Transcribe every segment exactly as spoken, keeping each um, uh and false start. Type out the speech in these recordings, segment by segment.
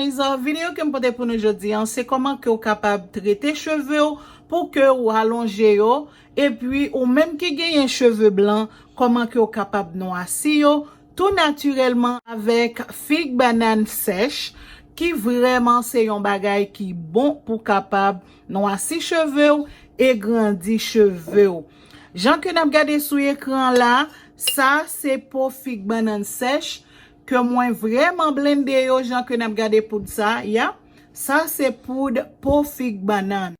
Guys, videyo ke m pote pou nou jodi an, se kòman ke w kapab trete cheve w pou ke w alonje yo, epi ou menm ki genyen cheve blan, kòman ke w kapab nwasi yo tou natirèlman avèk fig bannan sèch, ki vrèman se yon bagay ki bon pou kapab nwasi cheve w e grandi cheve w. Jan ke n ap gade sou ekran la, sa se po fig bannan sèch ke mwen vrèman blende yo, jan ke n ap gade poud sa, ya. Sa se poud po fig bannan.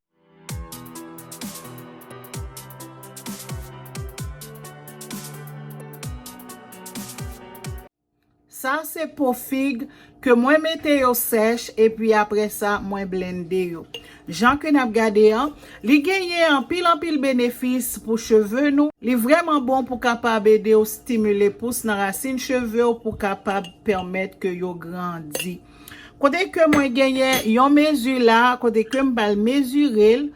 Sa se po fig ke mwen mete yo sèch, epi apre sa, mwen blende yo. Jan ke n ap gade an, li genyen anpil, anpil benefis pou cheve nou. Li vrèman bon pou kapab ede w stimile pous nan rasin cheve w pou kapab pèmèt ke yo grandi. Kote ke mwen genyen yon mezi la, kote ke m pral mezire l,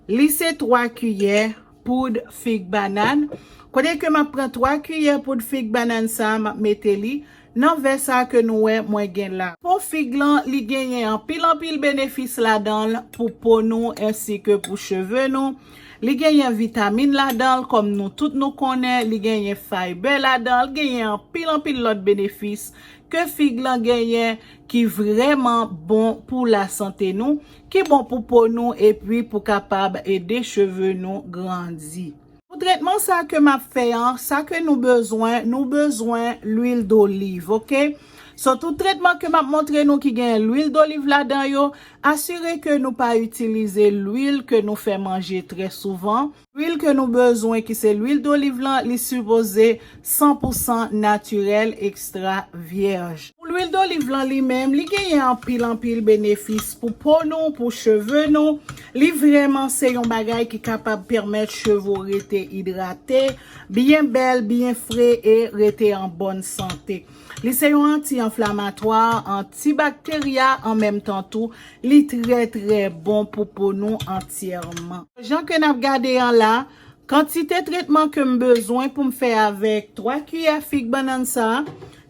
li se twa kiyè poud fig bannan. Kote ke m ap pran twa kiyè poud fig bannan sa, m ap mete li nan vè sa ke nou wè mwen gen la. Po fig lan, li genyen anpil, anpil benefis ladan l pou po nou ensi ke pou cheve nou. Li genyen vitamin ladan l, kòm nou tout nou konnen, li genyen fayba ladan l, genyen anpil, anpil lòt benefis ke fig lan genyen ki vrèman bon pou lasante nou, ki bon pou po nou, epi pou kapab ede cheve nou grandi. Pou tretman sa ke m ap fè an, sa ke nou bezwen, nou bezwen lwil doliv, oke? So, tout tretman ke m ap montre nou ki gen lwil doliv ladan yo, asire ke nou pa itilize lwil ke nou fè manje trè souvan. Lwil ke nou bezwen, ki se lwil doliv lan, li sipoze san pou san natirèl, ekstra vyèj. Pou lwil doliv lan li menm, li genyen anpil, anpil benefis pou po nou, pou cheve nou. Li vrèman se yon bagay ki kapab pèmèt cheve w rete idrate, byen bèl, byen fre e rete an bòn sante. Li se yon anti-anflamatwa, antibakterya, an menm tan tou, li trè, trè bon pou po nou antyèman. Jan ke n ap gade an la, kantite tretman ke m bezwen pou m fè avèk twa kiyè fig bannan sa,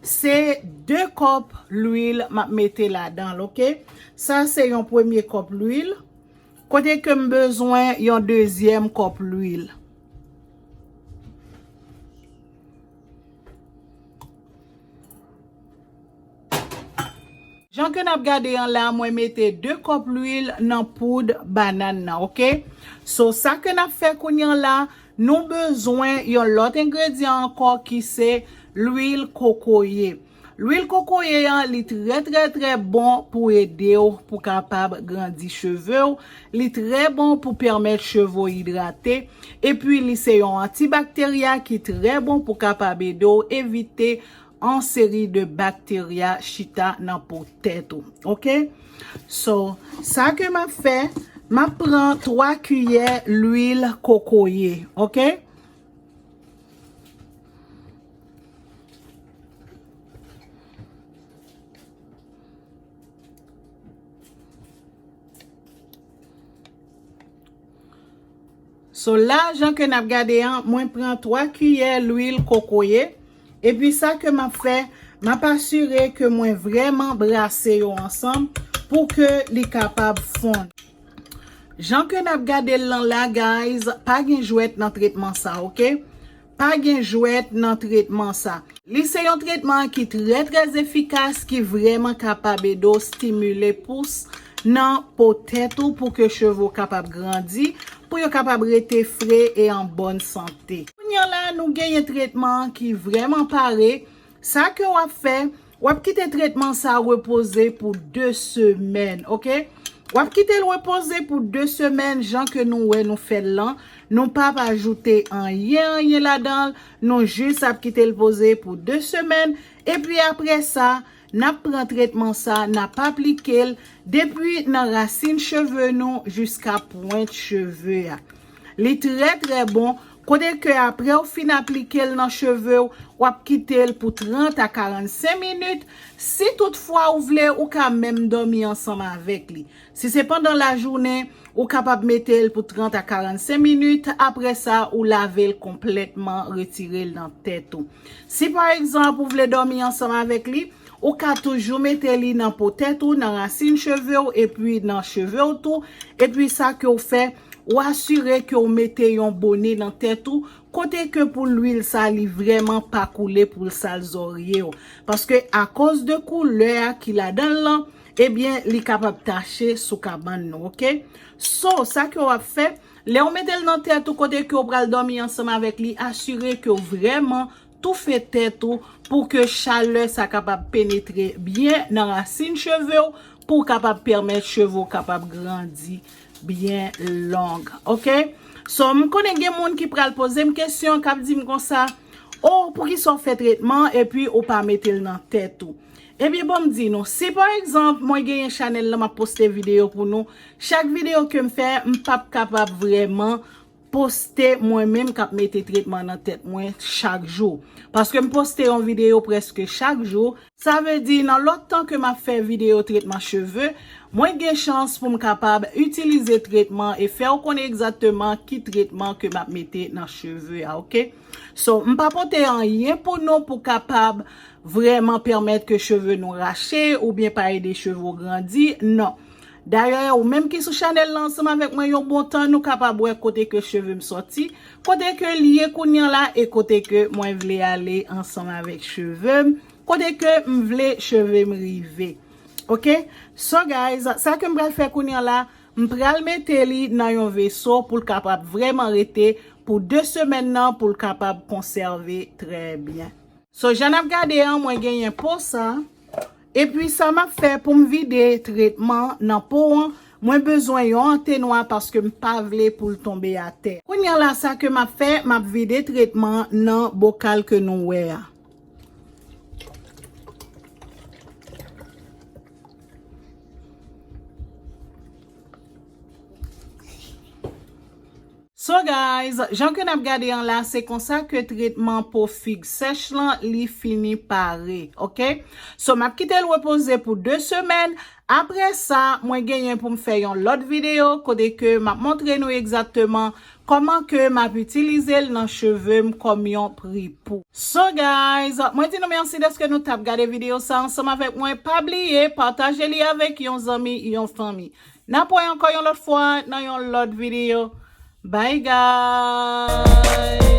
se de kòp lwil m ap mete ladan l, oke? Sa se yon premye kòp lwil. Kote ke m bezwen yon dezyèm kòp lwil. Jan ke n ap gade an la, mwen mete de kòp lwil nan poud bannan nan, oke? So, sa ke n ap fè kounye an la, nou bezwen yon lòt engredyan ankò ki se lwil kokoye. Lwil kokoye an, li trè, trè, trè bon pou ede w pou kapab grandi cheve w. Li trè bon pou pèmèt cheve w idrate. Epi, li se yon antibakterya ki trè bon pou kapab ede w evite yon seri de bakterya chita nan po tèt ou. Oke? So, sa ke m ap fè, m ap pran twa kiyè lwil kokoye. Oke? So la, jan ke n ap gade an, mwen pran twa kiyè lwil kokoye. Epi sa ke m ap fè, m ap asire ke mwen vrèman brase yo ansanm pou ke li kapab fonn. Jan ke n ap gade l lan la, guys, pa gen jwèt nan tretman sa, oke? Pa gen jwèt nan tretman sa. Li se yon tretman ki trè, trè efikas, ki vrèman kapab ede w stimile pous nan po tèt ou pou ke cheve w kapab grandi, pou yo kapab rete fre e an bòn sante. Kounye a la, nou genyen tretman ki vrèman pare. Sa ke w ap fè, w ap kite tretman sa repoze pou de semèn, oke? W ap kite l repoze pou de semèn, jan ke nou wè nou fè l lan. Nou p ap ajoute anyen, anyen ladan l. Nou jis ap kite l poze pou de semèn. Epi apre sa, n ap pran tretman sa, n ap aplike l depi nan rasin cheve nou jiska pwent cheve a. Li trè, trè bon. Kote ke apre w fin aplike l nan cheve w, w ap kite l pou trant a karannsenk minit. Si toutfwa ou vle, ou ka menm dòmi ansanm avèk li. Si se pandan lajounen, ou kapab mete l pou trant a karannsenk minit. Apre sa, ou lave l konplètman, retire l nan tèt ou. Si pa egzanp, ou vle dòmi ansanm avèk li, Ou ka toujou mete li nan po tèt ou, nan rasin cheve w, epi nan cheve w tou. Epi sa ke w fè, ou asire ke w mete yon bone nan tèt ou, kote ke pou lwil sa li vrèman pa koule pou l sal zòrye w. Paske akoz de koulè a ki ladan l lan, ebyen, li kapab tache sou kabann nou, oke? So, sa ke w ap fè, lè w mete l nan tèt ou kote ke w pral dòmi ansanm avèk li, asire ke w vrèman toufe tèt ou pou ke chalè sa kapab penetre byen nan rasin cheve w, pou w kapab pèmèt cheve w kapab grandi byen long, oke? So, m konnen gen moun ki pral poze m kesyon, k ap di m konsa, "O, poukisa w fè tretman epi ou pa mete l nan tèt ou?" Ebyen, ban m di nou, si pa egzanp, mwen genyen chanèl lan, m ap poste videyo pou nou, chak videyo ke m fè, m p ap kapab vrèman poste mwen menm k ap mete tretman nan tèt mwen chak jou. Paske m poste yon videyo prèske chak jou. Sa vle di, nan lòt tan ke m ap fè videyo tretman cheve, mwen gen chans pou m kapab itilize tretman e fè w konnen egzakteman ki tretman ke m ap mete nan cheve a, oke? So, m pa pote anyen pou nou pou kapab vrèman pèmèt ke cheve nou rache oubyen pa ede cheve w grandi, non. Dayè, ou menm ki sou chanèl lan ansanm avèk mwen yon bon tan, nou kapab wè kote ke cheve m sòti, kote ke l ye kounye a la e kote ke mwen vle ale ansanm avèk cheve m, kote ke m vle cheve m rive. Oke? So guys, sa ke m pral fè kounye a la, m pral mete li nan yon veso pou l kapab vrèman rete pou de semèn nan, pou l kapab konsève trè byen. So, jan n ap gade an, mwen genyen po sa. Epi sa m ap fè pou m vide tretman nan po an, mwen bezwen yon antenwa paske m pa vle pou l tonbe atè. Kounye a la, sa ke m ap fè, m ap vide tretman nan bokal ke nou wè a. So guys, jan ke n ap gade an la, se konsa ke tretman po fig sèch lan, li fini pare, oke? So, m ap kite l repoze pou de semèn. Apre sa, mwen genyen pou m fè yon lòt videyo kote ke m ap montre nou egzakteman kòman ke m ap itilize l nan cheve m kòm yon pripou. So guys, mwen di nou mèsi dèske nou t ap gade videyo sa ansanm avèk mwen. Pa bliye pataje li avèk yon zanmi, yon fanmi. N ap wè ankò yon lòt fwa nan yon lòt videyo. Bye guys!